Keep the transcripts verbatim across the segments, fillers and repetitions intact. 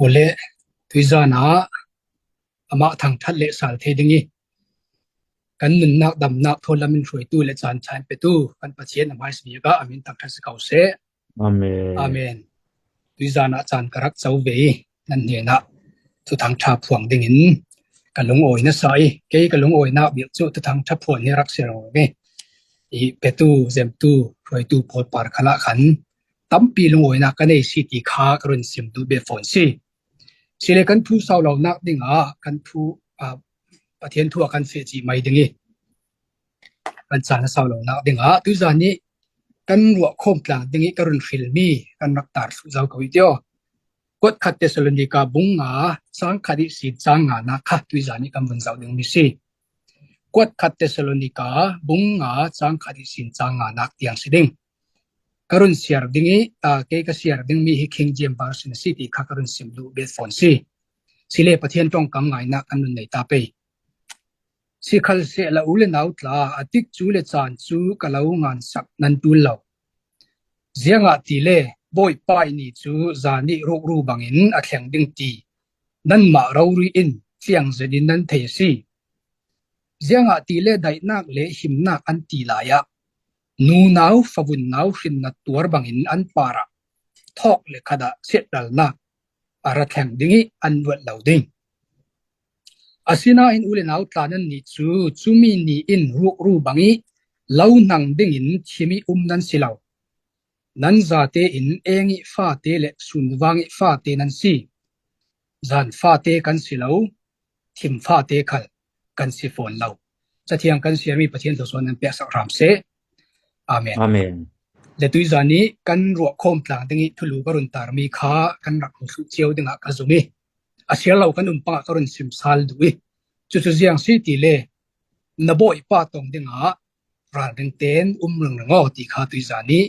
Ule, tuizan ah amah thangthat le sal thei ding i, kan nunnak damnak thawn lam in hruaitu le caan ṭha in petu kan Pathian a hmaisa bik ah a min thangṭhat si ko seh. Amen. Amen. Tuizan ah caan ka rak co ve i, nan hnenah thuthang ṭha phuang dingin ka lungawi nasa i, kei ka lungawinak bik cu thuthang ṭha phuan hi rak si lo i, i petu, zemtu, hruaitu pawl par khalah khan tampi lungawinak ka nei si ti kha ka run sim duh ve fawn si. Sile kan thu sau lonak dingah kan thu, ah, Pathian thu ah kan feh cih mai ding i, kan caan a sau lonak dingah tuizan nih kan ruah khawm tlang ding i ka run hrilmi kan rak tar thluh zo ko i tio. Kuat khat Thessalonika bung nga cang khat ihsin cang nganak kha tuizan nih kan vun zoh dingmi si. Kuat khat Thessalonika bung nga cang khat ihsin cang nganak tiang si ding. Ka run siar ding i, aa, kei ka siar dingmi hi King James Version si ti kha ka run sim duh ve fawn si. Sile Pathian ṭongkam ngainak kan run nei ta pei. Sikhalsehla u le nau tla, a tikcu le caan cu ka lo ngansak nan ṭul lo. Ziangahtile Bawipa ih ni cu zan ih rukru bangin a thleng ding ti nanmah rori in fiang zetin nan thei a si. Ziangahtile daihnak le himnak an ti lai ah nunau favunnau hrinna tuar bangin an parah thawk le khat ah siatralnak a ra thleng ding i an luat lo ding. Asinain u le nau tla nannih cu cumi ni in rukru bang i lo hnang dingin thim i um nan si lo. Nan zate in eng i fate le sunvang i fate nan si. Zan fate kan si lo, thim fate khal kan si fawn lo. Cathiang kan siarmi Pathian thluasuah nan peksak hram seh. Amen. Amen. Le tuizan ih kan ruah khawm tlang ding i thulu ka run tarmi kha kan rak hmuhsuh cio dingah ka zum i, a siar lo kan um pangah ka run sim sal duh i, cucu ziang si ti le na Bawipa tong dingah ralring ten um ringring aw ti kha tuizan ih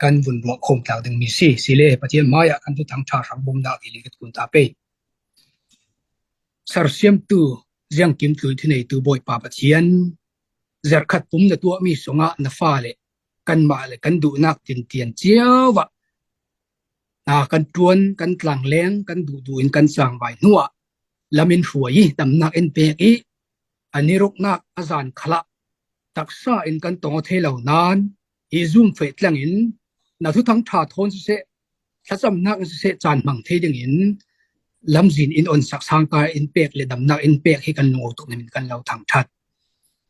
kan vun ruah khawm tlang dingmi si. Sile Pathian hmaiah kan thuthang ṭha hrang bawmnak dili ka tkun ta pei. Sersiamtu Ziangkim Tlui thuneitu Bawipa Pathian, zerkhat pum na tuahmi sungah na fale kanmah le kan duhnak tintian cio ah, aa, kan ṭuan, kan tlangleng, kan duhduh in kan cangvai hnuah lam in hruai i damnak in pek i, a niruknak a zan khalah taksa in kan tong aw thei lo nain i zum feh tlangin na thuthang ṭha thawn siseh, thlacamnak in siseh caan hmang thei dingin lamzin in onsak sangka in pek le damnak in pek hi kan lungawtuk namin kan lo thangṭhat.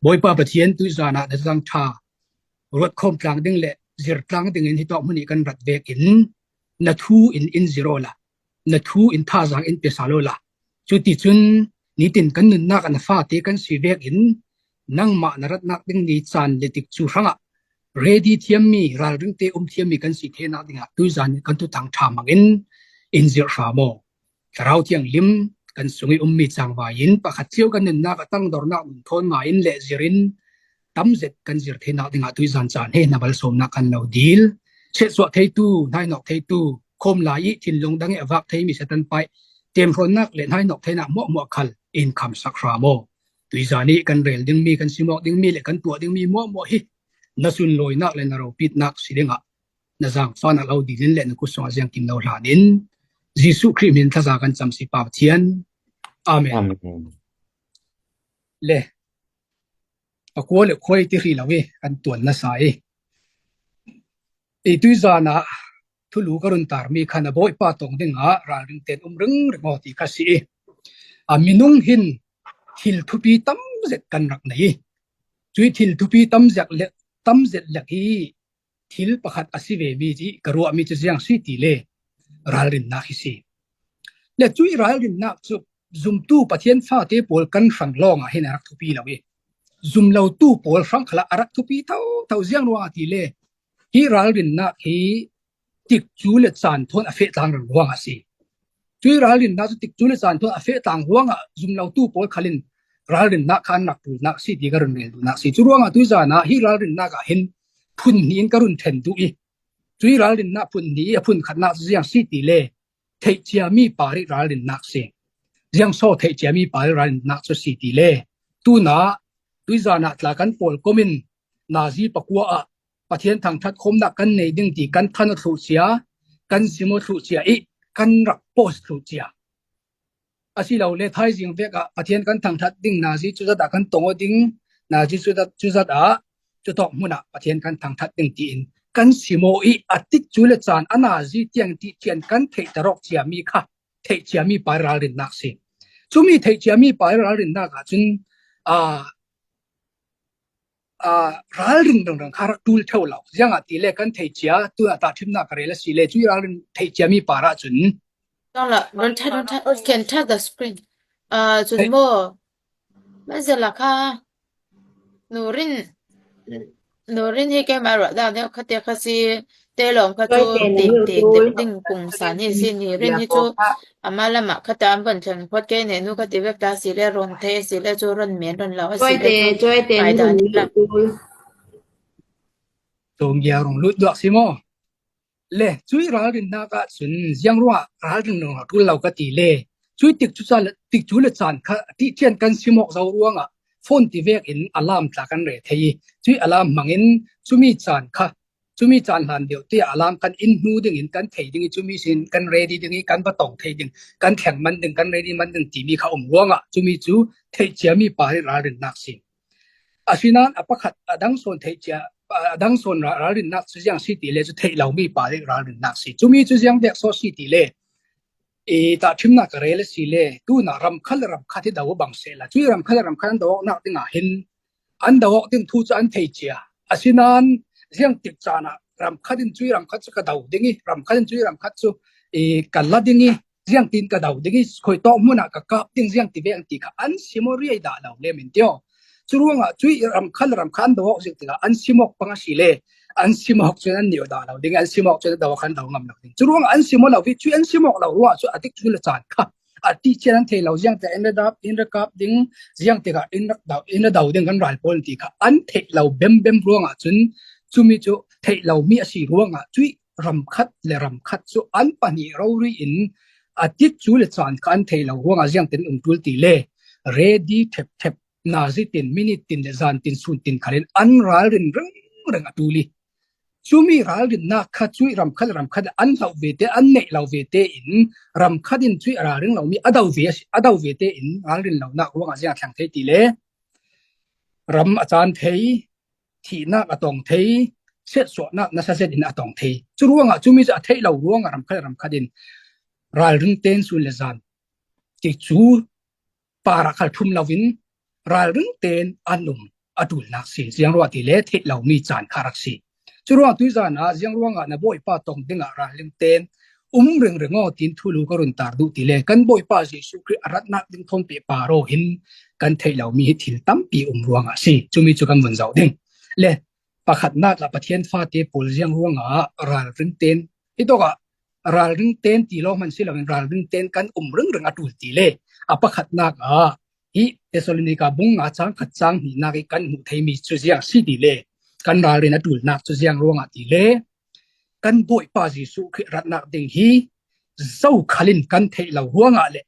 Bawipa Pathian, tuizan ah na thuthang ṭha ruat khawm tlang ding le zir tlang dingin hitawk hmun ih kan rat vekin na thu in in zir awla, na thu in thazaang in pia sal awla, cuticun nitin kan nunnak ah na fate kan si vekin nangmah na ratnak ding ni caan le tikcu hrangah ready thiammi, ralringte um thiammi kan si theinak dingah tuizan kan thuthang ṭha hmangin in zirh hram aw. Thlarau Thianghlim kan sung ih ummi cangvai in pakhat cio kan nunnak a tangdornak nun thawn ngai in le zir in tamzet kan zir theinak dingah tuizan caan he na malsawmnak kan lo dil. Siatsuah theitu, hnainawk theitu, khawm lai ih thinlung dang ih a vak theimi Satan pa ih temhrawnnak le hnainawk theinak hmuahhmuah khal in khamsak hram aw. Tuizan ih kan rel dingmi, kan simawk dingmi le kan tuah dingmi hmuahhmuah hi na sunlawinak le na ropitnak si dingah na zaangfahnak lo dil in le na kut sungah ziangkim lo hlan in Jesuh Khrih hmin thaza kan cam si Pa Pathian. Amen. Amen. Le pakua le khuai ti hrih lo i kan tuan nasa i, i tuizan ah thulu ka run tarmi khan a Bawipa tong dingah ralring ten um ringring aw ti kha si i, a minung hin thil thupi tamzet kan rak nei i, cui thil thupi tamzet le tamzet lek hi thil pakhat a si vemi ci ka ruahmi cu ziang si ti le ralrinnak hi si. Le cui ralrinnak cu zumtu Pathian fate pawl kan hrang lawngah hin a rak thupi lo i, zum lotu pawl hrang khalah a rak thupi thotho. Ziang ruangah ti le hi ralrinnak hi tikcu le caan thawn a feh tlang ringring ruangah a si. Cui ralrinnak cu tikcu le caan thawn a feh tlang ruangah zum lotu pawl khal in ralrinnak kha an rak ṭulnak si ti ka run rel duhnak si. Cu ruangah tuizan ah hi ralrinnak ah hin phun hnih in ka run ṭhen duh i, cui ralrinnak phun hnih i a phun khatnak cu ziang si ti le theihciami par ih ralrinnak si. Ziang so theihciami par ih ralrinnak cu si ti le tunah tuizan ah tla kan pawlkom in nazi pakua ah Pathian thangṭhat khawmnak kan nei ding ti kan than aw thluh cia, kan sim aw thluh cia ih kan rak post thluh cia. Asilole thaizing vek ah Pathian kan thangthat ding, nazi cuzat ah kan tong aw ding, nazi cuzat, cuzat ah cutawk hmun ah Pathian kan thangthat ding tiin kan sim aw i, a tikcu le caan a nazi tiang ti cian kan theihter awk ciami kha theihciami pa ralrinnak si. Cumi theihciami pa ralrinnak ah cun, aa, aa, ralrin ringring kha rak tul theu lo. Ziangahtile kan theihcia, tu a tahṭhimnak ka rel asile, cui ralrin theihciami pa rah cun. Don't, don't touch, don't touch. Can touch the screen. Uh, cun maw, Mazala kha, Nurin, Nurin hi keimah ruah dan deuh kha te kha si, te lawm kha cu teng teng deuh ding kung san hi si, Nurin hi cu ama lamah kha te an von thlen phawt, kei ne nu kha ti vek ta si le, rawn thei si le cu, rawn men rawn lo a si le cu, ngai dan hi la. Tawng gia rung lut duak si maw? Le, cui ralrinnak ah cun ziang ruangah ralrin ruangah ṭul lo ka ti le, cui tikcu ca le, tikcu le caan kha ti cian kan sim awk zo ruangah phone ti vekin alarm tla kan re thei i, cui alarm hmangin cumi caan kha, cumi caan hlan deuh tiah alarm kan in hnu dingin kan thei ding i, cumi sin kan ready ding i, kan va tong thei ding, kan thleng man ding, kan ready man ding timi kha um ruangah cumi cu theihciami pa rih ralrinnak si. Asinain a pakhat a dang sawn theihcia, a dang sawn ra-, ralrinnak cu ziang si ti le cu theih lomi pa rih ralrinnak si. Cumi cu ziang vek saw si ti le, i tahṭhimnak ka rel asile, tunah ram khat le ram khat hi do a bang sehla, cui ram khat le ram khat an do awknak dingah hin an do awk ding thu cu an thei cia. Asinain ziang tik caan ah ram khat in cui ram khat cu ka do ding i, ram khat in cui ram khat cu i ka la ding i, ziangtin ka do ding i, khuitawk hmun ah ka kap ding, ziangti vek an ti kha an sim aw riai dah lo lem in tio. Cu ruangah cui ram khat le ram khat an do awk ziang tikah an sim awk pang asile, an sim awk cun an neu dah lo ding, an sim awk cun an do khan do ngam lo ding. Cu ruangah an sim aw lo i, cui an sim awk lo ruangah cu a tikcu le caan kha a ti cian an thei lo, ziangtikah in ra dap, in ra kap ding, ziangtikah in ra do, in ra do ding kan ral pawl an ti kha an theih lo bembem ruangah cun cumi cu theih lomi a si ruangah cui ram khat le ram khat cu an pahnih rori in a tikcu le caan kha an thei lo ruangah ziangtin um ṭul ti le, ready thep thep, nazi tin, minute tin le zan tin, sun tin khalin an ralrin ringring a ṭul i, cumi ralrinnak kha cui ram khat le ram khat an hloh ve te, an neih lo ve te in, ram khat in cui a ralring lomi a do ve, a do ve te in ralrin lonak ruangah ziang a thleng thei ti le, ram a caan thei, thihnak a tong thei, siatsuahnak nasa zet in a tong thei. Cu ruangah cumi cu a theih lo ruangah ram khat le ram khat in ralring ten sun le zan tikcu parah khal ṭhum loin ralring ten an um a ṭulnak si. Ziang ruah ti le theih lomi caan kha rak si. Cu ruang tuizan ah ziang ruangah na Bawipa tong dingah ralring ten um ringring aw, tin thulu ka run tar duh ti le, kan Bawipa Jesuh Khrih a ratnak ding thawn pehpar aw hin kan theih lomi hi thil tampi um ruangah si. Cumi cu kan vun zoh ding. Le pakhatnak ah Pathian fate pawl ziang ruangah ralring ten, hitawkah ralring ten ti lawng hman si loin ralring ten kan um ringring a ṭul ti le, a pakhatnak ah hi Thessalonika bung nga cang khat cang hnihnak i kan hmuh theimi cu ziang si ti le, kan ralrin a ṭulnak cu ziang ruangah ti le, kan Bawipa Jesuh Khrih ratnak ding hi zokhal in kan theih lo ruangah le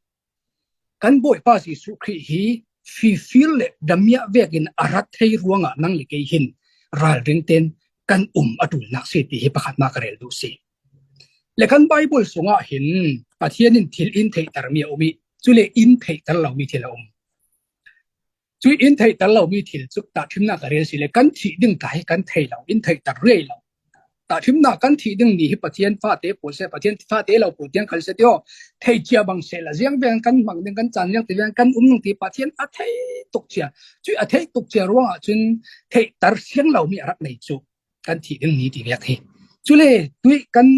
kan Bawipa Jesuh Khrih hi fifil le damiah vekin a rat thei ruangah nang le kei hin ralring ten kan um a ṭulnak si ti hi pakhatnak ka rel duh si. Le kan Baibal sungah hin Pathian in thil in theihtermi a um i, cule in theihter lomi thil a um. Cui in theihter lomi thil cu tahṭhimnak ka rel si le, kan thih ding tla hi kan thei lo, in theihter riai lo. Tahṭhimnak kan thih ding ni hi Pathian fate pawl si, Pathian fate lo pawl tiang khal si tio. Thei cia bang sehla ziang veng kan hmang ding, kan caan ziang ti veng kan um ding ti Pathian a thei tuk cia. Cui a thei tuk cia ruangah cun theihter siang lomi a rak nei cu kan thih ding ni ti vek hi. Cule tui kan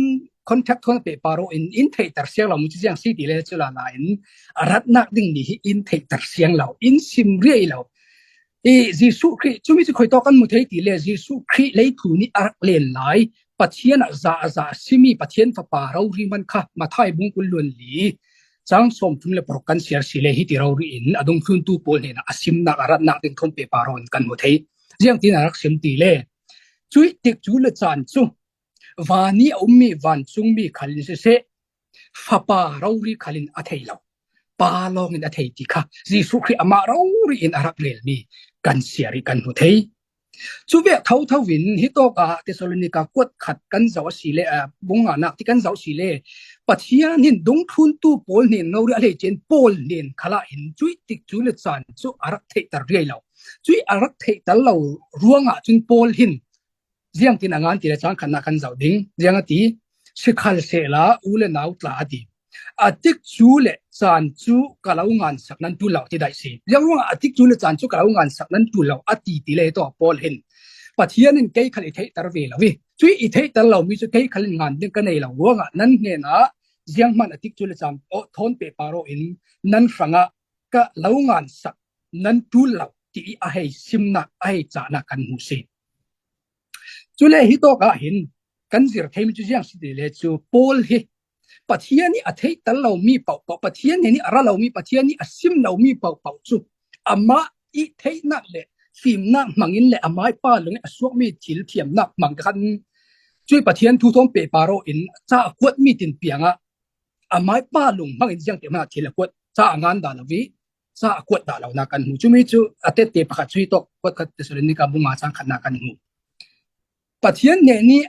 contact thawn pehpar aw in, in theihter siang lo mi cu ziang si ti le cu lala in a ratnak ding ni hi in theihter siang lo, in sim riai lo. I Jesuh Khrih, cumi cu khuitawk kan hmu thei ti le, Jesuh Khrih leitlun i a rak len lai, Pathian a za a za a simi Pathian Fapa rori man kha Matthai bung kul luan li cang sawmthum le paruk kan siar si le, hiti rori in a dungthluntu pawl hnenah a simnak a ratnak ding thawn pehpar aw in kan hmu thei. Ziangtin a rak sim ti le, cui tikcu le caan cu van i a ummi vancungmi khal in siseh, Fapa rori khal in a thei lo, Pa lawng in a thei ti kha Jesuh Khrih amah rori in a rak relmi kan siar i kan hmu thei. Cu vek thotho in hitawk ah Thessalonika kuat khat kan zoh a si le, ah, bung nganak ti kan zoh si le, Pathian hin dungthluntu Paul hnen no ri a lei cin Paul hnen khalah hin cuih tik cu le caan cu a rak theihter riai lo. Cuih a rak theihter lo ruangah cun Paul hin ziangtin a ngan ti le caan khatnak kan zoh ding. Ziang a ti, sikhalsehla u le nau tla a ti. A tik cu le caan cu ka lo ngansak nan ṭul lo ti daih si. Ziang ruangah a tik cu le caan cu ka lo ngansak nan ṭul lo a ti ti le tawh Paul hin Pathian in kei khal i theihter ve lo i cuih i theihter lomi cu kei khal in ngan ding ka nei lo ruangah nan hnenah zianghman a tik cu le caan aw thawn pehpar aw in nan hrangah ka lo ngansak nan ṭul lo ti i a hei simnak a hei cahnak kan hmu si. Cule hi tawk ah hin kan zir theimi cu ziang si ti le cu Paul hi Pathian nih a theihter lomi pohpoh, Pathian hnen nih a ra lomi, Pathian nih a sim lomi pohpoh cu amah i theihnak le fimnak hmangin le amai pa lung a suakmi thil thiamnak hmang khan cuih Pathian thu thawn pehpar aw in ca a kuatmi tin piangah amai pa lung hmangin ziangte hmanh thil a kuat ca a ngan dah lo i ca a kuat dah lonak kan hmu. Cumi cu a tette pakhat cu hi tawk kuat khat Thesalonika bung nga cang khatnak kan hmu. Pathian hnen nih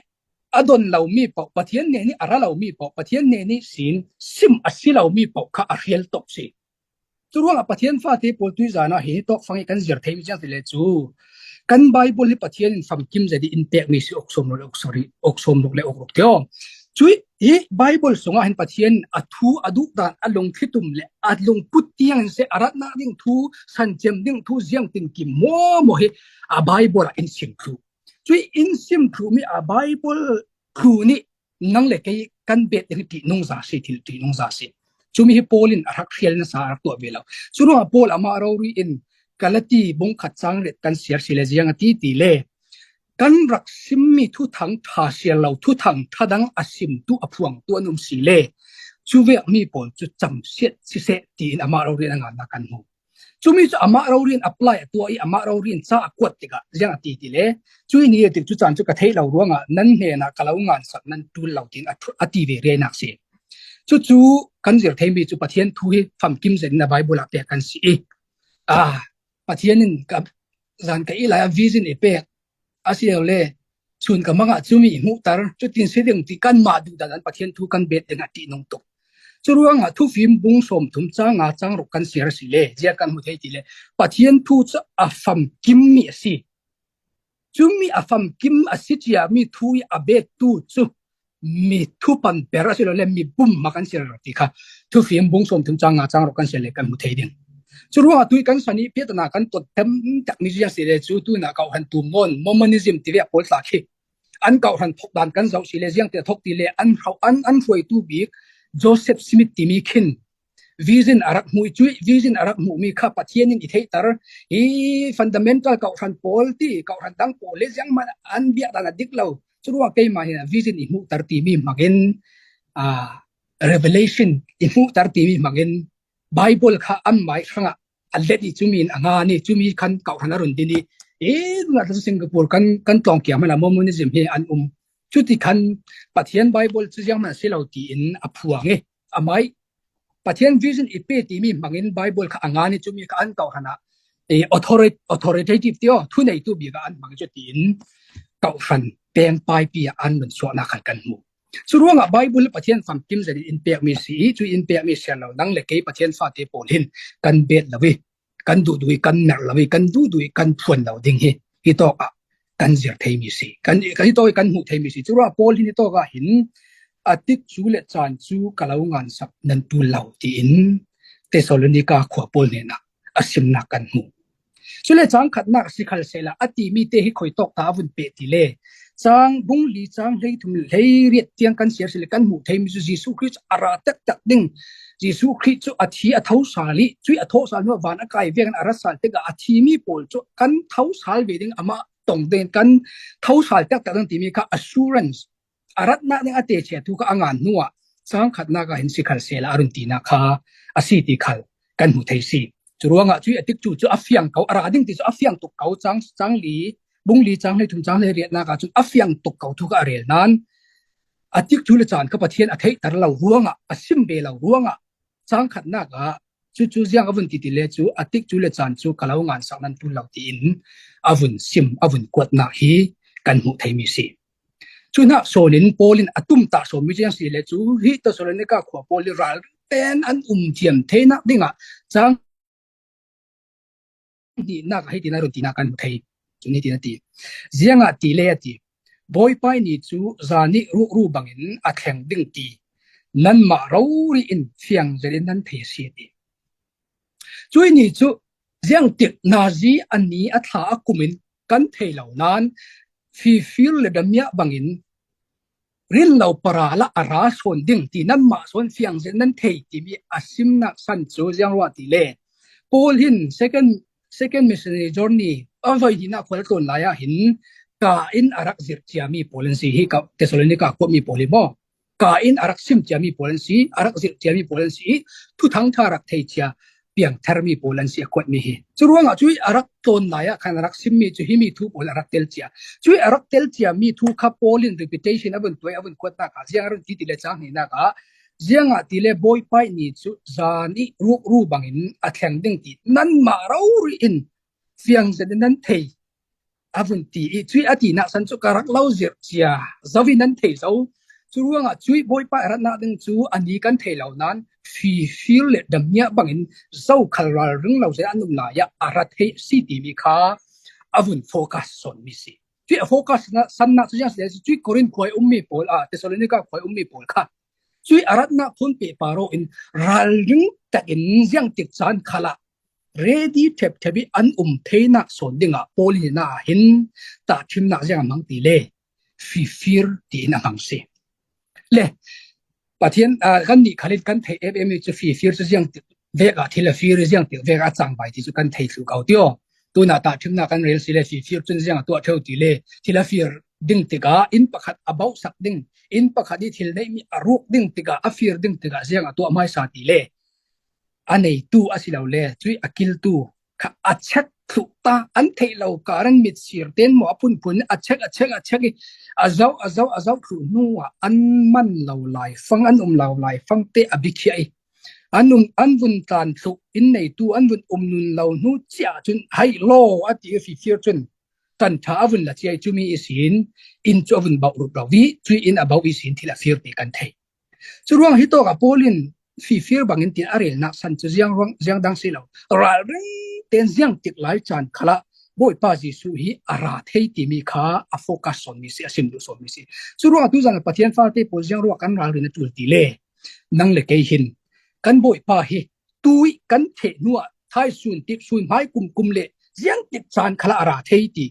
a don lomi paoh, Pathian hnen nih a ra lomi paoh, Pathian hnen nih sin sim a si lomi paoh kha a hrial tuk si. Curuangah Pathian fate pawl tuizan ah hi tawk fang i kan zir theimi ziang ti le cu kan Bible hi Pathian in famkim zet i in pekmi si, uk sawm ruk le uk sawm ruk, uk sawm ruk le uk ruk tio. Cuih hi Bible sungah hin Pathian in a thu a duh dan a lungthlitum le a lungput tiang in se a ratnak ding thu, sancem ding thu ziangtin kim maw maw hi a Bible ah in sim thluh. Cuih in sim thluhmi a Bible thlu nih nang le kei kan bet ding ṭihnungza si, thil ṭihnungza si. Cumi hi Paul in a rak hrial nasa a rak tuah ve lo. Curuangah Paul amah rori in Galati bung khat cang riat kan siar si le ziang a ti ti le kan rak simmi thuthang ṭha siar lo, thuthang ṭha dang a simtu a phuangtu an um si le cuvekmi pawl cu camsiat siseh tiin amah rori in a ngannak kan hmu. Cumi cu amah rori in apply a tuah i amah rori in ca a kuat tikah ziang a ti ti le cuih ni tik cu caan cu ka theih lo ruangah nan hnenah ka lo ngansak nan ṭul lo tiin a ṭhu- a ti ve riainak si. Cucu kan zir theimi cu Pathian thu hi famkim zet in a Bible ah pek kan si i ah Pathian in ka zan ka i lai a vision i pek a si lo le sun ka mangah cumi i hmuhter cutin si ding ti kanmah duhdan an Pathian thu kan bet ding a ṭihnung tuk. Curuangah thufim bung sawm thum cang nga cang ruk kan siar a si le ziang kan hmu thei ti le Pathian thu cu a famkimmi a si. Cumi a famkim a si ciami thu i a bettu cu mi thupan per a si lo le mi bum hma kan si lo ti kha thufim bung sawm thum cang nga cang ruk kan siar le kan hmu thei ding. Curuangah tui kan san i piatana kan tot tem tak mi ziang si le cu tuinah kau han tu mon Mormonism ti ve a pawl tla khi an kau han thok dan kan zoh si le ziang ti a thok ti le an hau an an hruaitu bik Joseph Smith timi khin vision a rak hmuh i cuih vision a rak hmuhmi kha Pathian in i theihter hi fundamental kau han pawl ti kau han dang pawl le ziangman an biak dan a dik lo. Curuang keimah hin vision i hmuhter timi hmangin a revelation i hmuhter timi hmangin Bible kha an mai hrangah a let i cumi in a ngan i cumi khan kau han a run din i i ngat Singapore kan kan tlawng kiam hmana Mormonism hi an um. Cuti khan Pathian Bible cu ziangman a si lo tiin a phuang i a mai Pathian vision i pe timi hmangin Bible kha a ngan i cumi kha an kau han ah authoritative tio thuneitu bik ah an hmang i cutiin kau han peng paipi ah an nun suahnak khan kan hmu. Curuangah Bible Pathian famkim zet in pekmi si i cu in pekmi siar lo nang le kei Pathian fate pawl hin kan bet lo i kan duhduh i kan merh lo i kan duhduh i kan phuan lo ding hi hi tawk ah kan zir theimi si kan kan hi tawk i kan hmuh theimi si. Curuangah Paul hin hi tawk ah hin a tik cu le caan cu ka lo ngansak nan ṭul lo tiin Thessalonika khua pawl hnenah a simnak kan hmu. Cule cang khatnak a si khalsehla a timi te hi khoi tawk ta a vun peh ti le cang bung li cang hlei thum hlei riat tiang kan siar si le kan hmuh theimi cu Jesuh Khrih cu a ra taktak ding Jesuh Khrih cu a thi a thosal i cuih a thosal hnu ah van a kai vengin a rat sal tikah a thimi pawl cu kan thosal ve ding amah tong ding kan thosal taktak ding timi kha assurance a ratnak ding a techet thu kha a ngan hnuah cang khatnak ah hin si khalsehla a run tinak kha a si ti khal kan hmu thei si. Curuangah cuih a tik cu cu a fiang ko a ra ding ti cu a fiang tuk ko cang cang li bung li cang hlei thum cang hlei riatnak ah cun a fiang tuk ko thu kha a rel nan a tik cu le caan kha Pathian a theihter lo ruangah a sim ve lo ruangah cang khatnak ah cucu ziang a vun ti ti le cu a tik cu le caan cu ka lo ngansak nan ṭul lo tiin a vun sim a vun kuatnak hi kan hmuh theimi si. Cu hnak sawnin Paul in a tumtah sawmi ciang si le cu, hi Thessalonika khua Paul in ralring ten an um thiam theinak dingah cang hnihnak ah hitin a run tinak kan hmu thei. Cun hitin a ti, ziangahtile a ti, Bawipa ni cu zan i rukru bangin a thleng ding ti nanmah rori in fiang zetin nan thei a si a ti. Cuih ni cu ziangtik nazi a ni a thla a kum in kan thei lo nain fifir le damiah bangin rinlo para lah a ra sawn ding ti nanmah sawn fiang zet nan thei timi a simnak san cu ziang ruah ti le Paul hin second second missionary journey a voi hnihnak khual a tlawn lai ah hin ka in a rak zirh ciami Paul an si hi. Ka Thessalonika khuami Paul hi maw? Ka in a rak sim ciami Paul an si, a rak zirh ciami Paul an si, thuthang ṭha rak thei cia piangtharmi Paul an si a kuatmi hi. Cu ruangah cuih a rak tlawn lai ah khan a rak simmi cu himi thu pawl a rak tel cia. Cuih a rak tel ciami thu kha Paul in repetition a vun tuai a vun kuatnak ah ziang a run ti ti le cang hnihnak ah ziangahtile Bawipa ni cu zan i rukru bangin a thleng ding ti nanmah rori in fiang zet in nan thei a vun ti i cuih a tinak san cu ka rak lo zirh cia zo in nan thei zo. Cu ruangah cuih Bawipa a ratnak ding cu a ni kan thei lo nain fifir le damiah bangin zokhal ralring lo zet an um lai ah a ra thei a si timi kha a vun focus sawnmi si. Cuih a focus sannak cu ziang si le cuih Korin khua i ummi pawl, ah, Thessalonika khua i ummi pawl kha cuih a ratnak thawn pehpar aw in ralring takin ziangtik caan khalah ready thepthep i an um theinak sawn dingah Paul in ah hin tahṭhimnak ziang a hmang ti le fifir tiin a hmang si. Le Pathian, ah, kan nih khalin kan theih em em i cu fifir cu ziangtik vek ah thil a fir i ziangtik vek ah a cangvai ti cu kan thei thluh ko ti aw. Tunah tahṭhimnak kan rel si le fifir cun ziang a tuah ṭheu ti le thil a fir ding tikah inn pakhat a bauhsak ding, inn pakhat i thil neihmi a ruk ding tikah a fir ding tikah ziang a tuah hmaisa ti le a neitu a si lo le cuih a kiltu kha a chek thluh ta an theih lo ka ran mit sir ten maw a phunphun a chek a chek a chek i a zoh a zoh a zoh thluh hnu ah an man lo lai fang an um lo lai fang te a bikhiah i an um an vun tlan thluh inn neitu an vun um nun lo hnu cia cun hai law a ti a fifir cun kan ṭha a vun la cia i cumi ihsin inn cu a vun bauh ruk lo i cuih inn a bauh ihsin thil a fir ti kan thei. Cu ruang hi tawk ah Paul in fifir bangin tin a relnak san cu ziang ruang ziang dang si lo. Ralring ten ziang tik lai caan khalah Bawipa Jesuh hi a ra thei timi kha a focus sawnmi si, a sim duh sawnmi si. Cu ruang a tuzan a Pathian fate pawl ziang ruang kan ralrin a tul ti le nang le kei hin kan Bawipa hi tui kan theh hnuah thaisun tipsun hmai kumkum le ziang tik caan khalah a ra thei ti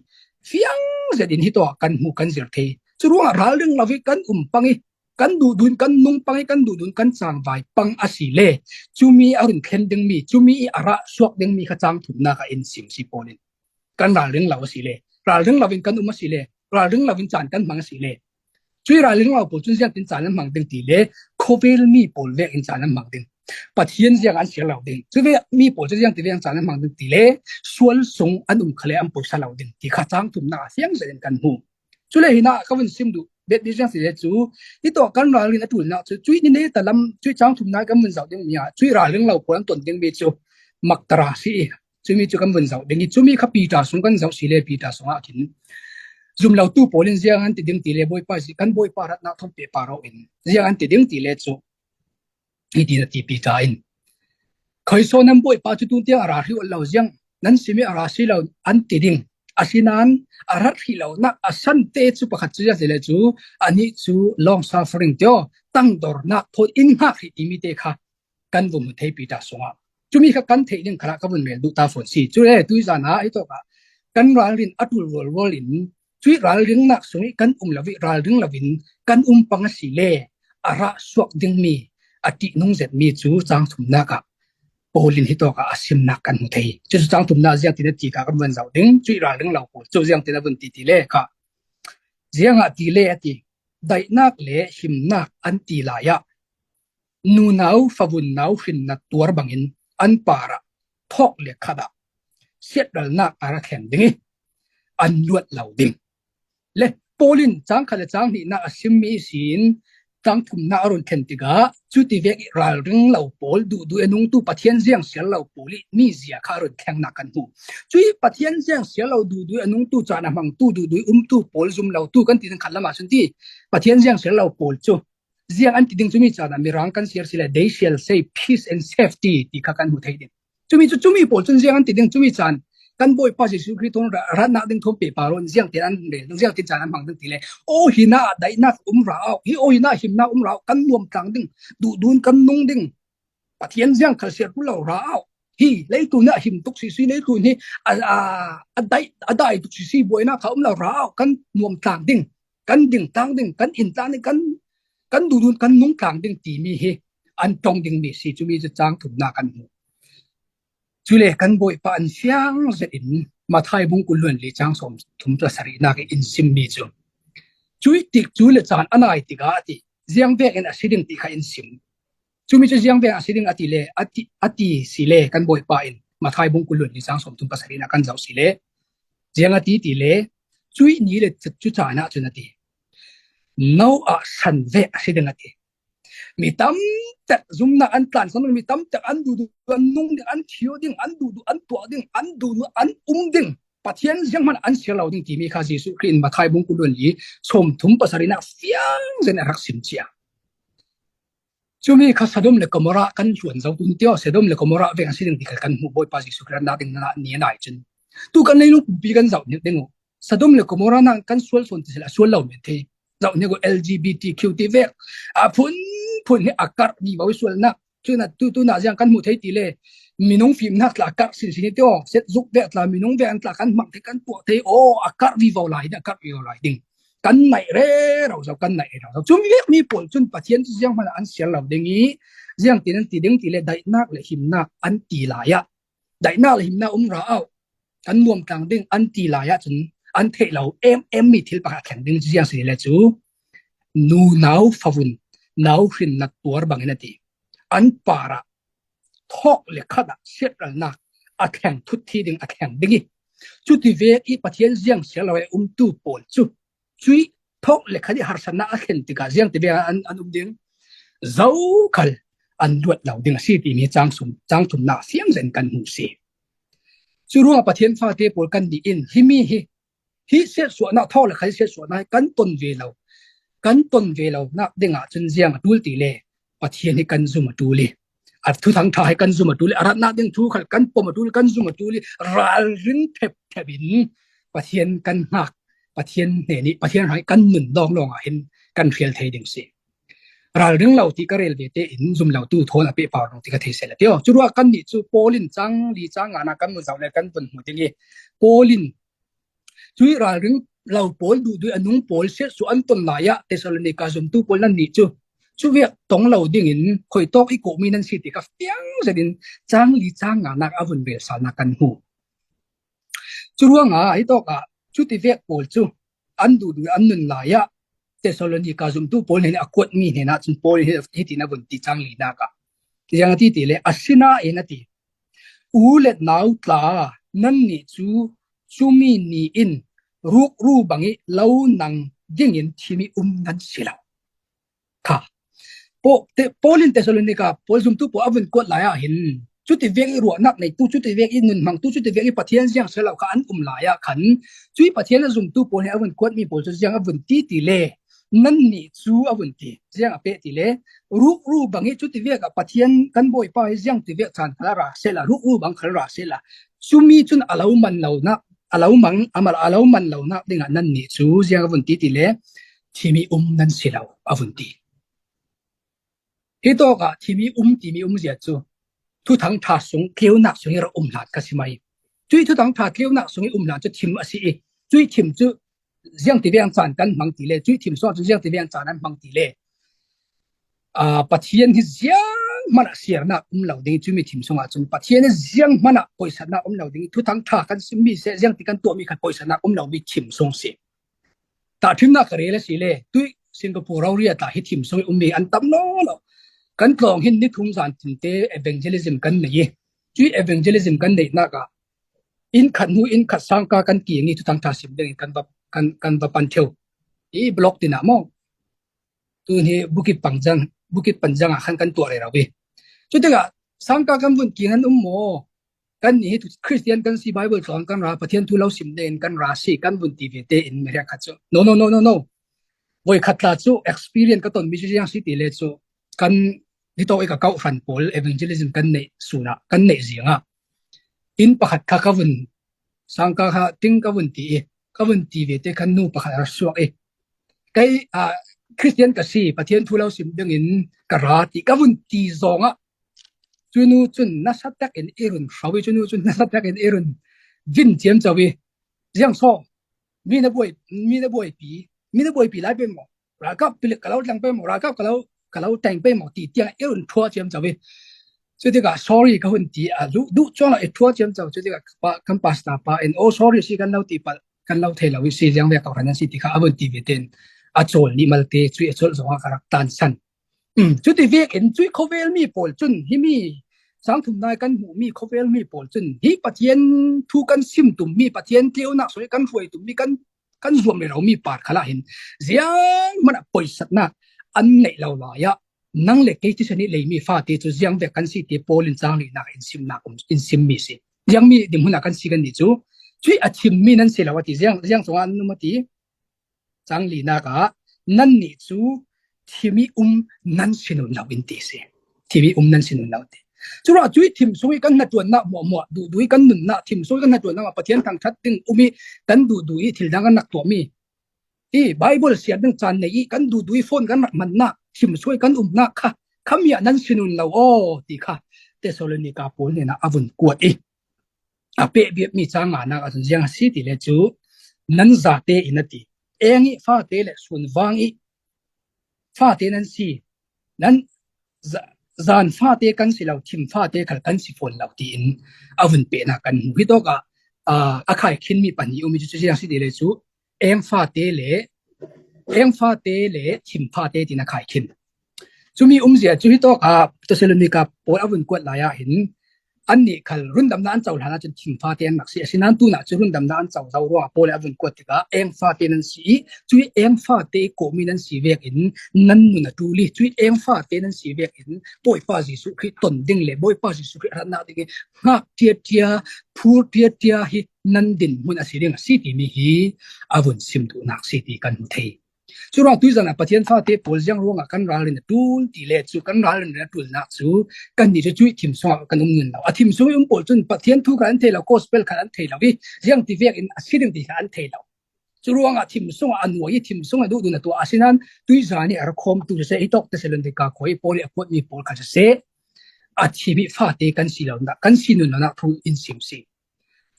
fiang zetin hi tawk kan hmu kan zir thei. Cu ruangah ralring lo i kan um pang i kan duhdun kan nung pang i kan duhdun kan cangvai pang a si le cumi a run thlen dingmi cumi i a rah suak dingmi kha cang thumnak ah in sim si Paul in kan ralring lo a si le ralring lo in kan um a si le ralring lo in caan kan hmang a si le cuih ralring lo pawl cun ziangtin caan an hmang ding ti le khuavel mi pawl vek in caan an hmang ding. Pathian ziang an siar lo ding. Cu vek mi pawl cu ziangtin vek in caan an hmang ding ti le sual sung an um khale an poisa lo ding ti kha cang thumnak ah fiang zetin kan hmu. Cule hinah ka vun sim duh bet mi ziang si le cu hi tawh kan ralrin a tulnak cu cuih ni ne ta lam cuih cang thumnak kan vun zoh dingmi ah cuih ralring lo pawl an ton dingmi cu maktara si i cumi cu kan vun zoh ding i cumi kha Peter sung kan zoh si le Peter sungah khin zum lo tu pawl in ziang an ti ding ti le Bawipa si kan Bawipa ratnak thawng pehpar aw in ziang an ti ding ti le cu hi ti na ti Peter in khawisaw nan Bawipa cu tun tiang a ra hrih lo ziang nan simi a ra si lo an ti ding. Asinain a rat hrih lo nak a san te cu pakhat cu ziang si le cu anih cu long suffering tio tangdornak thawn in hngak hrih timi te kha kan vun hmu thei Peter sungah. Cumi kha kan theih ding khalah ka vun rel duh ta fawn si. Cule tuizan ah hi tawk ah kan ralrin a tul rualrual in cuih ralringnak sung i kan um lo i ralring lo in kan um pang a si le a rah suak dingmi a ṭihnung zetmi cu cang thumnak ah Paul in hi tawk ah a simnak kan hmu thei. Cucu cang thumnak ziangtin a ti kha kan vun zoh ding cuih ralring lo pawl cu ziangtin a vun ti ti le kha ziangah ti le a ti daihnak le himnak an ti lai ah nunau favun nau hrinna tuar bangin an parah thawk le khat ah siatralnak a ra thleng ding i an luat lo ding. Le Paul in cang khat le cang hnihnak a simmi ihsin tang thumna a run thlen tikah cuti vek i ralring lo pawl, duhdui a nungtu, Pathian ziang sial lo pawl i mizia kha a run thlengna kan hmu. Cui Pathian ziang sial lo, duhdui a nungtu, caan a hmangtu, duhdui umtu pawl, zum lotu kan ti ding khat lamah cun ti, Pathian ziang sial lo pawl cu ziang an ti ding cumi caan ah Mirang kan siar si le, they shall say peace and safety ti kha kan hmu thei ding. Cumi cu, cumi pawl cun ziang an ti ding, cumi caan kan Bawipa Jesuh Khrih thawng ra-, ratnak ding thawng pehpar in ziang tin an rel ding, ziang tin caan an hmang ding ti le, aw hinah daihnak um ra au, hi aw hinah himnak um ra au, kan nuam tlang ding, duhdun kan nung ding, Pathian ziang khal siar tu lo ra au. Hi leitlun ah him tuk sisi, leitlun hi a, a, a dai, a dai tuk sisi, buainak kha um lo ra au, kan nuam tlang ding, kan ding tlang ding, kan in tlang ding, kan, kan duhdun kan nung tlang ding timi hi an tong ding mi si, cumi cu cang thumna kan hmu. Cule kan Bawipa an fiang zet in Mathai bung kul luan li cang sawm thum pasarihnak in simmi cu, cui tik cu le caan a nai tikah a ti, ziang vek in a si ding ti kha in sim. Cumi cu ziang vek a si ding a ti le, a ti, a ti si le kan Bawipa in Mathai bung kul luan li cang sawm thum pasarihnak kan zoh si le, ziang a ti ti le, cui ni le cu caan ah cun a ti, no ah san vek a si ding a ti. Mi tamtak zumnak an tlansan, mi tamtak an duhduh an nung ding, an thio ding, an duhduh an tuah ding, an duhduh an um ding, Pathian zianghman an siar lo ding timi kha Jesuh Khrih in Mathai bung kul luan li sawm thum pasarihnak fiang zet in a rak sim cia. Cumi kha Sodom le Gomorrah kan hluan zo tun tio, Sodom le Gomorrah veng a si ding ti kha kan hmuh, Bawipa Jesuh Khrih rak ding na ni a nai cun. Tu kan leilung pumpi kan zoh hnik ding uh. Sodom le Gomorrah nan kan sual sawn ti sila sual lo men thei. Zoh hnik uh, L G B T Q ti vek a phunphun hi a karh vivo i sualnak. Cun a tu, tu na ziang kan hmuh thei ti le, minung fimnak tla karh sinsin i tio, set zuk vek tla, minung vek an tla kan hmang thei, kan tuah thei, aw, a karh vivo lai ding, a karh vivo lai ding. Kan naih rero zo, kan naih rero zo. Cumi vek mi pawl cun Pathian cu zianghman ah an siar lo ding i, ziang tin an ti ding ti le, daihnak le himnak an ti lai ah, daihnak le himnak um ra au, kan nuam tlang ding an ti lai ah cun an theih lo em em mi thil pakhat a thleng ding cu ziang si le cu, nu nau favun nau hrin na tuar bangin a ti. An parah thawk le khat ah siatralnak a thleng thut thi ding a thleng ding i, cuti vek i Pathian ziang siar lo i umtu pawl cu cui thawk le khat i harsatnak a thlen tikah ziang ti vek an, an um ding, zokhal an luat lo ding a si timi cang sum, cang thumnak fiang zet in kan hmuh si. Cu ruangah Pathian fate pawl kan nih in himi hi, hi siatsuahnak, thawk le khat i siatsuahnak hi kan ton ve lo, kan ton ve lonak dingah cun ziang a ṭul ti le, Pathian hi kan zum a ṭul i, a thuthang ṭha hi kan zum a ṭul i, a ratnak ding thu khal kan pom a ṭul, kan zum a ṭul i, ralring thepthep in Pathian kan hngak, Pathian hnen i, Pathian hrang i kan nun lawnglawng ah hin kan hrial thei ding si. Ralring lo ti ka rel ve tein zum lo tu thawn a pehpar dong ti ka thei seh la tio. Curuah kan nih cu Paul in cang li cang ngana kan mu zoh le kan vun hmu ding i, Paul in cui ralring lo pawl, duhduh a nung pawl siatsuah an ton lai ah Thessalonika zumtu pawl nan nih cu, cu vek tong lo dingin khuitawk i kohmi nan si ti kha fiang zet in cang li cang nganak a vun rel salnak kan hmu. Cu ruangah hi tawkah cuti vek pawl cu an duhduh an nun lai ah Thessalonika zumtu pawl hnen a kuatmi hnenah cun Paul hi, hitin a vun ti cang linak ah, ziang a ti ti le, asinain a ti, u le nau tla, nannih cu cumi ni in rukru bang i lo nang dingin thimi um nan si lo. Kha. Paul, Paul in Thessalonika pawl zumtu pawl a vun kuat lai ah hin, cuti vek i ruahnak neitu, cuti vek i nun hmangtu, cuti vek i Pathian ziang siar lo kha an um lai ah khan, cui Pathian a zumtu pawl hi a vun kuatmi pawl cu ziang a vun ti ti le, nannih cu a vun ti. Ziang a peh ti le, rukru bang i cuti vek ah Pathian kan Bawipa hi ziang ti vek caan khal a ra seh la, rukru bang khal ra seh la, cumi cun a lo man lonak, a lo mang, a mal a lo man lonak dingah nannih cu ziang a vun ti ti le, thimi um nan si lo a vun ti. Hi tawkah thimi um timi um zia cu Thuthang ṭha sung tleunak sung i rak um hlan ka si mai. Cui Thuthang ṭha tleunak sung i um hlan cu thim a si i, cui thim cu ziang ti veng caan kan hmang ti le, cui thim sung cu ziang ti veng caan an hmang ti le, aa, Pathian hi zianghman ah siarnak um lo ding i, cumi thim sungah cun Pathian hi zianghman ah poisatnak um lo ding i, Thuthang ṭha kan simmi seh, ziang ti kan tuahmi khan poisatnak um lomi thim sung si. Tahṭhimnak ka rel a si le, tuih Singapore rori ah tla hi thim sung i ummi an tam nawn lo. Kan tlawng hin ni thum zan tinte evangelism kan nei i, cui evangelism kan neihnak ah inn khat hnu inn khat sangka kan kiang i Thuthang ṭha sim ding in kan va, kan, kan va pan ṭheu i, block tinah maw. Tun hi Bukit Panjang, Bukit Panjang ah khan kan tuah rero hi. Cutikah sangka kan vun kingin um maw? Kan nih hi Christian kan si, Bible tlawn kan ra, Pathian thu lo sim dingin kan ra si kan vun ti ve te in mi riak khat cu. No, no, no, no, no. Voi khat tla cu experience ka ton mi cu ziang si ti le cu kan hi tawk i ka kauh hran pawl evangelism kan neih sunah kan neih ziangah inn pakhat kha ka vun sangka kha ting ka vun ti i ka vun ti ve te khan nu pakhat a ra suak i kei a Christian ka si, Pathian thu lo sim dingin ka ra ti ka vun ti zawngah cunu cun nasa takin i run hro i cunu cun nasa takin i run vin ciamco i ziang saw mi na buai mi na buaipi mi na buaipi lai pei maw, ralkap pilik ka lo tlang pei maw, ralkap ka lo ka lo teng pei maw ti tiang i run thua ciamco i cutikah sorry ka hun ti a duh cuang lo i thua ciamco cutikah kan pastor pa in oh sorry si kan lo ti pal kan lo thei lo i si ziang ve kau hran an si ti kha a vun ti ve ten a cawl nih malte cui a cawl zongah ka rak tansan. Cuti vekin cui khovel mi pawl cun himi sangthum nai kan hmuh mi khovel mi pawl cun hi Pathian thu kan sim tum mi Pathian tleunak soi kan hruai tum mi kan kan zuam rero mi par khalah hin ziang man a poisatnak an neih lo lai ah nang le kei tisa nih lei mi fate cu ziang vek kan si ti Paul in cang linak in simnak um in sim mi si. Ziang mi dim hun ah kan si kan nih cu cui a thim mi nan si lo a ti ziang ziang cungah an um a ti. Cang linak ah nannih cu thimi um nan si nun lo in ti si. Thimi um nan si nun lo ti. Curuah cui thim sung i kan hnaṭuannak hmuahhmuah duhduh i kan nunnak thim sung i kan hnaṭuannak ah Pathian thangṭhat ding um i kan duhduh i thil dang kan rak tuahmi i Bible siar ding caan nei i kan duhduh i phone kan rak hmannak thim sung i kan umnak kha khami ah nan si nun lo aw ti kha Thessalonika pawl hnenah a vun kuat i a pehbiakmi cang nganak ahcun ziang a si ti le cu nan zate in a ti. Eng i fate le sunvang i fate nan si, nan zan fate kan si lo, thim fate khal kan si fawn lo tiin a vun pehnak kan hmu. Hi tawkah a khai khinmi pahnih um i cu ziang a si ti le cu eng fate le eng fate le thim fate tiin a khai khin. Cumi umzia cu hi tawkah Thessalonika pawl a vun kuat lai ah hin annih khal rundamnak an co hlan ahcun thim fate an rak si. Asinain tunah cu rundamnak an co zo ruangah Paul a vun kuat tikah eng fate nan si i cui eng fate kawhmi nan si vekin nan nun a ṭul i cui eng fate nan si vekin Bawipa Jesuh Khrih ton ding le Bawipa Jesuh Khrih a ratnak ding i hngak ṭiaṭia, phur ṭiaṭia hi nan dinhmun a si ding a si timi hi a vun sim duhnak si ti kan hmu thei. Curuang tuizan ah Pathian fate pawl ziang ruangah kan ralrin a ṭul ti le cu kan ralrin a ṭulnak cu kan nih cu cuih thim sungah kan um nun lo. A thim sung i um pawl cun Pathian thu kha an thei lo, gospel kha an thei lo i ziang ti vekin a si ding ti kha an thei lo. Curuangah thim sungah a nuai i thim sungah duhdun a tuah asinain tuizan i a ra khawmtu siseh, hi tawk Thessalonika khua i Paul i a kuatmi pawl kha siseh, a thim i fate kan si lo nak, kan si nun lo nak thu in sim si.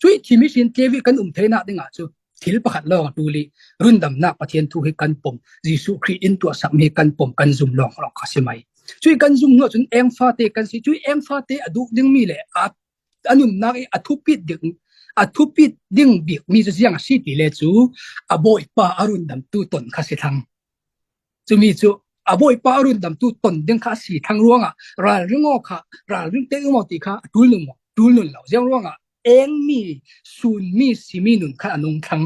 Cuih thim ihsin tleu i kan um theinak dingah cu thil pakhat lawng a ṭul i rundamnak Pathian thu hi kan pom, Jesuh Khrih in tuahsakmi hi kan pom, kan zum lawng lawng kha si mai. Cuih kan zum hnu cun eng fate kan si, cuih eng fate a duh dingmi le a, a nunnak i a thupit ding, a thupit ding bikmi cu ziang a si ti le cu a Bawipa a rundamtu ton kha si thlang. Cumi cu a Bawipa a rundamtu ton ding kha a si thlang ruangah ralring aw kha, ralring te um aw ti kha a ṭul nun maw, ṭul nun lo. Ziang ruangah engmi, sunmi, simi nun kha a nung thlang.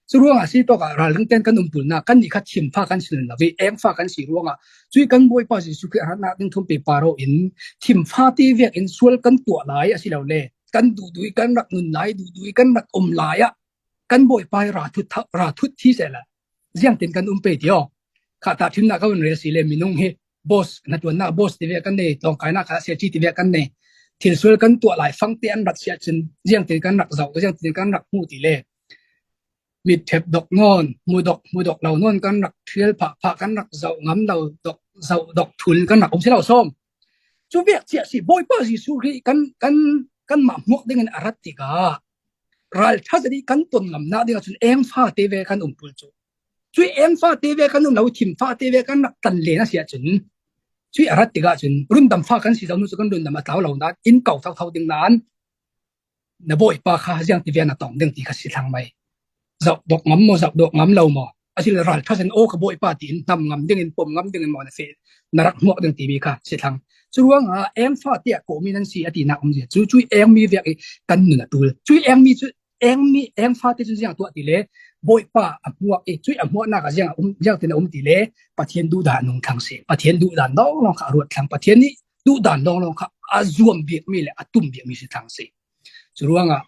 Cu ruangah si tawkah ralring ten kan um ṭulnak kan nih kha thim fa kan si nun lo i eng fa kan si ruangah cui kan Bawipa Jesuh Khrih a ratnak ding thum pe paro in thim fa ti vekin sual kan tuah lai a si lo le kan duhdui kan rak nun lai, duhdui kan rak um lai ah kan Bawipa i ra thut, ra thut thi sehla ziangtin kan um pei ti aw. Kha tahṭhimnak ka vun rel si le minung hi boss, hnaṭuannak boss ti ve kan nei, tlawngkainak kha siaci ti ve kan nei. Thilsual kan tuah lai fangte an rat siah cun ziangtin kan rak zoh, ziangtin kan rak hmuh ti le mitthep dok nawn, hmu dok, hmu dok lo nawn kan rak ṭhial phah, phah kan rak zoh ngam lo, dok, zoh dok thul kan rak um si lo sawm. Cu vek ciah si, Bawipa Jesuh Khrih kan, kan, kanmah hmuak dingin a rat tikah ralṭha zet i kan ton ngamnak ding ahcun eng fate ve kan um ṭul cu. Cui eng fate ve kan um lo, thim fate ve kan rak tan len a si ahcun, cui a rat tikah cun rundam fa kan si zo hnu cu kan rundam a tlau lo nain in ko thotho ding nain na Bawipa kha ziang ti ve na tong ding ti kha si thlang mai. Zoh dok ngam maw, zoh dok ngam lo maw? A si le ralṭha zet in aw ka Bawipa tiin hnam ngam dingin, pom ngam dingin maw na feh, na rak hmuak ding timi kha si thlang. Curuangah eng fate ah kawhmi nan si a tinak um zia cu, cui engmi vek i kan nun a ṭul. Cui engmi cu, engmi, eng fate cu ziang tuah ti le Bawipa a hmuak i, cuih a hmuaknak a ziang a um, ziangtin a um ti le Pathian duhdan a nung thlang si. Pathian duhdan lawnglawng kha a ruat thlang. Pathian nih duhdan lawnglawng kha a zuam bikmi le a tum bikmi si thlang si. Curuangah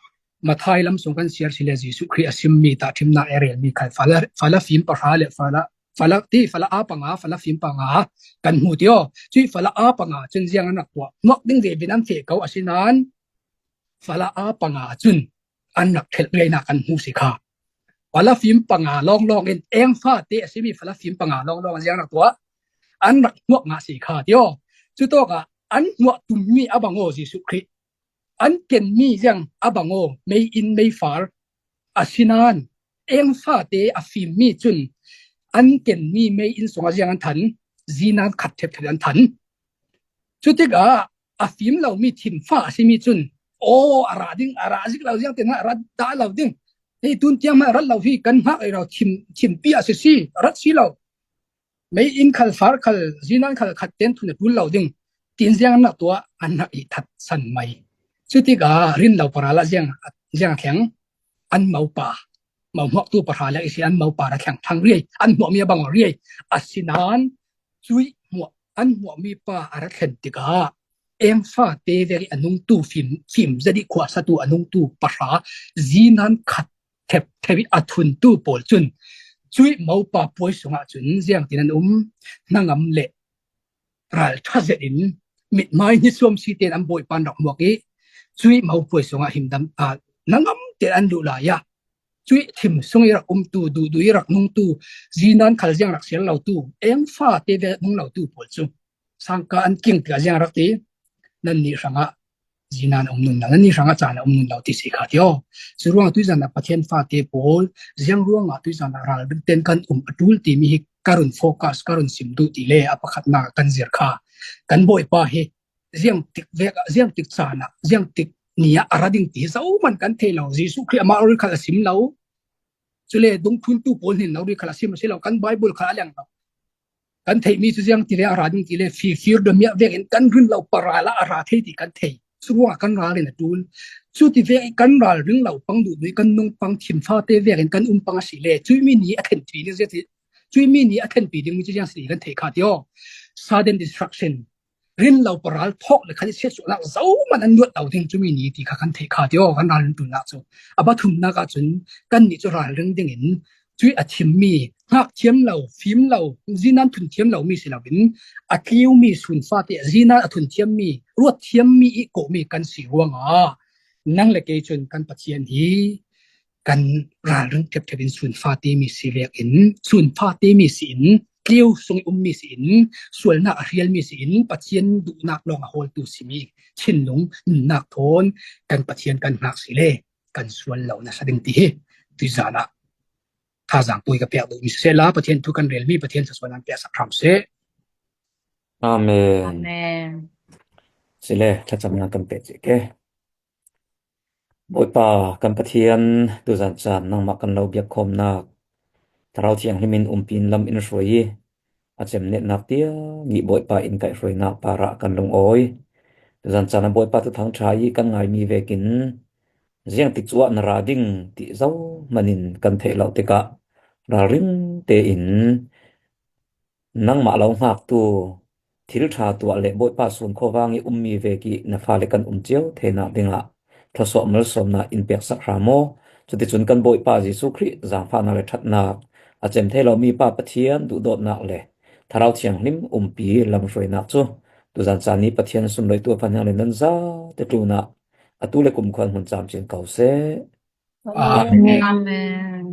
Matthai lam sung kan siar si le Jesuh Khrih a simmi tahṭhimnak a relmi khal fala, fala fim pahra le fala, fala ti, fala a panga, fala fim panga kan hmu ti aw. Cuih fala a panga cun ziang an rak tuah? Hmuak ding ve vin an feh ko, asinain fala a panga cun an rak thelh riainak kan hmu si kha. Fala fim panga lawnglawng in, eng fate a simi fala fim panga lawnglawng in ziang rak tuah? An rak hmuak ngah si kha ti aw. Cutawkah an hmuak tummi a bang aw, Jesuh Khrih an kenmi ziang a bang aw, mei inn mei far. Asinain eng fate a fimmi cun an kenmi mei inn sungah ziang an than? Zinan khat thepthep an than. Cutikah a fim lomi thimfa a simi cun, aw, a ra ding, a ra zik lo, ziang tiang a ra dah lo ding. Hei, tun tiang hmanh a rat lo hi, kan hngak ei lo, thim, thimpi a si si, a rat si lo. Mei inn khal, far khal, zinan khal khat ten thun a ṭul lo ding, tin ziang an rak tuah? An rak i that san mai. Cutikah rin lo pahra lah ziang, ziang a thleng? An mopa, mohmuaktu pahra lak i si, an mopa a thleng thlang riai, an hmuakmi a bang aw riai. Asinain cuih hmuak, an hmuakmi pa a ra thlen tikah eng fate vek i a nungtu fim, fim zet i khuasatu a nungtu pahra zinan khat thepthep i a thuntu pawl cun cuih mopa puai sungah cun ziangtin an um? Hnangam le ralṭha zet in, mithmai hnisuam si tein an Bawipa an rak hmuak i, cuih mopuai sungah himdam, aa, hnangam tein an luh lai ah, cuih thim sung i rak umtu, duhduh i rak nungtu, zinan khal ziang rak sial lotu, eng fate vek nung lotu pawl cu sangka an king tikah ziang rak ti? Nannih hrangah zinan a um nun lo, nannih hrangah caan a um nun lo ti si kha ti aw. Curuangah tuizan ah Pathian fate pawl, ziang ruangah tuizan ah ralring tein kan um a ṭul timi hi ka run focus, ka run sim duh ti le a pakhatnak ah kan zir kha. Kan Bawipa hi ziangtik vek ah, ziangtik caan ah, ziangtik ni ah a ra ding ti hi zohman kan thei lo. Jesuh Khrih amah rori khal a sim lo. Cule dungthluntu pawl hnin lo ri khal a sim a si lo, kan Baibal khal a liang lo. Kan theihmi cu ziang ti le a ra ding ti le, fifir damiah vekin kan rin lo pahra lah a ra thei ti kan thei. Curuangah kan ral in a ṭul. Cuti vek i kan ralring lo pang duhduh i kan nung pang thim fate vekin kan um pang a si le, cuih mi ni a thlenpi ding ziang ti, cuih mi ni a thlenpi dingmi cu ziang si ti kan theih kha ti aw. Sudden destruction. Rin lo paral thawk le khan i siatsuahnak zohman an luat lo ding cumi ni ti kha kan theih kha ti aw, kan ralrin ṭulnak cu. A pathumnak ahcun kannih cu ralring dingin cuih a thimmi, hngak thiam lo, fim lo, zinan thun thiam lomi si loin a tliumi sunfate, zinan a thun thiammi, ruat thiammi i kawhmi kan si ruangah nang le kei cun kan Pathian hi kan ralring ṭhepṭhep in sunfate mi si vekin, sunfate mi si in, tliu sung i ummi si in, sualnak a hrialmi si in, Pathian duhnak lawng a hawltu simi thinlung nunnak thawn kan Pathian kan hngak si le kan sual lo nasa ding ti hi tuizan ah thazang pui ka pek duhmi siseh la, Pathian thu kan relmi Pathian thluasual nan peksak hram seh. Amen. Amen. Sile, thlacamnak kan pek cih ke. Bawipa kan Pathian, tuzan caan nangmah kan lo biakkhawmnak Thlarau Thianghlim in umpi in lam in hruai i a cemnetnak tiang i Bawipa in kaihhruainak parah kan lungawi. Tuzan caan a Bawipa Thuthang ṭha i kan ngaimi vekin ziangtik cu ah na ra ding ti zohman in kan theih lo tikah ralring tein nangmah lo hngaktu thil ṭha tuah le Bawipa sun khuavang i ummi vek i na fale kan um cio theinak dingah thluasuah malsawmnak in peksak hram aw. Cuticun kan Bawipa Jesuh Khrih zaangfahnak le ṭhatnak, a cem thei lomi Pa Pathian duhdawtnak le Thlarau Thianghlim umpi lamhruainak cu tuzan caan i Pathian sunloitu a fahniang le nan zate tlunah atu le kumkhua in hmun camcin ko seh. Amen. Amen.